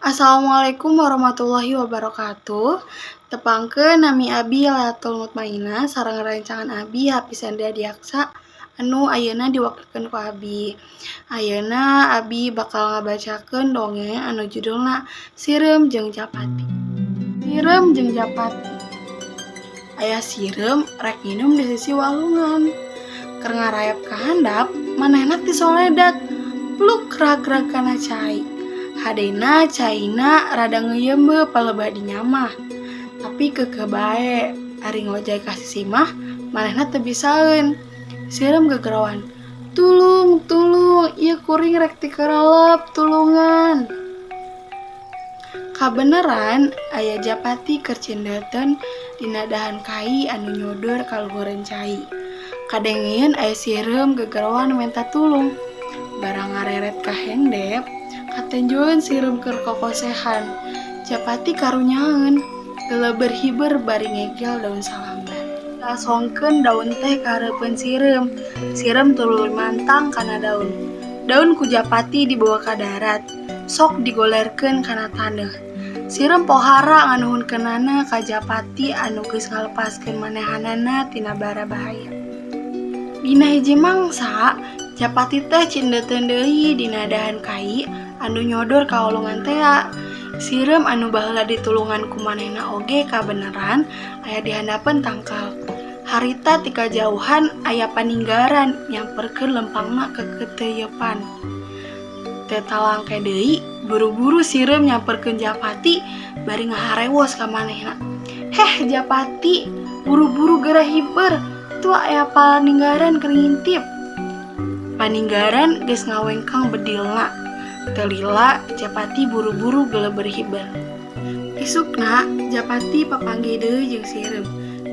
Assalamualaikum warahmatullahi wabarakatuh. Tepangkeun, nami abi Lailatul Mutmainah sareng rerencangan abi Hafiz Hendra Diaksa anu ayeuna diwakilkeun ku abi. Ayeuna abi bakal ngabacakeun dongeng anu judulna Sireum jeung Japati. Sireum jeung Japati. Aya sireum rek nginum di sisi walungan. Keur ngarayap ka handap, manehna tisoledat. Pluk, ragrag kana cai. Hadena caina rada ngeuyeum palebah dinyamah. Tapi keukeuh bae, ari ngojay ka sisi mah manehna teu bisaeun. Sireum gegeroan, "Tulung, tulung, ieu kuring rek tikarelep, tulungan." Kabeneran aya japati keur cindeuteun dina dahan kai anu nyodor ka luhureun cai. Kadengeun aya sireum gegeroan menta tulung. Barang ngareret ka hendep, katenjoeun sireum keur kokosehan. Japati karunyaeun, geleber hiber bari ngegel daun salambar. Diasongkeun daun teh ka hareupeun sireum. Sireum tuluy mantang kana daun. Daun ku japati dibawa ka darat, sok digolerkeun kana taneuh. Sireum pohara nganuhunkeunana ka japati anu geus ngalepaskeun manehanana tina bara bahaya. Dina hiji mangsa, japati teh cindeuteun deui dina dahan kai anu nyodor ka walungan tea. Sireum anu baheula ditulungan ku manehna oge kabeneran aya di handapeun tangkal. Harita ti kajauhan aya paninggaran nyamperkeun lempangna kekeuteuyepan. Teu talangke deui, buru-buru sireum nyamperkeun japati bari ngaharewos ka manehna. "Heh japati, buru-buru geura hiber, tuh aya paninggaran keur ngintip." Paninggaran geus ngawengkang bedilna. Teu lila japati buru-buru geleber hiber. Isukna japati papanggih deui jeung sireum.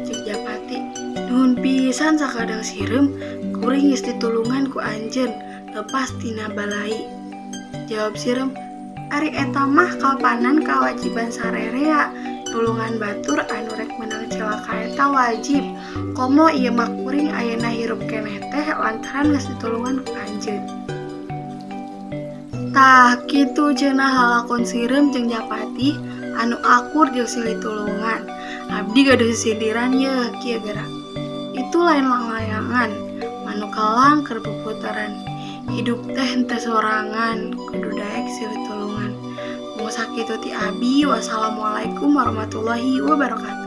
Cek japati, "Nuhun pisan sakadang sireum, kuring geus ditulungan ku anjeun lepas tina balai." Jawab sireum, "Ari eta mah kapanan kawajiban sarerea, nulungan batur anu rek meunang cilaka eta wajib. Komo ieu mah kuring ayeuna hirup keneh teh lantaran geus ditulungan ku anjeun." Tah, kitu cenah lalakon sireum jeung japati anu akur jeung silih tulungan. Abdi gaduh sisindiran yeuh, kieu geura. Itu lain langlayangan, manuk elang keur puputaran. Hidup teh henteu sorangan, kudu daek silih tulungan. Mung sakitu ti abi, wassalamualaikum warahmatullahi wabarakatuh.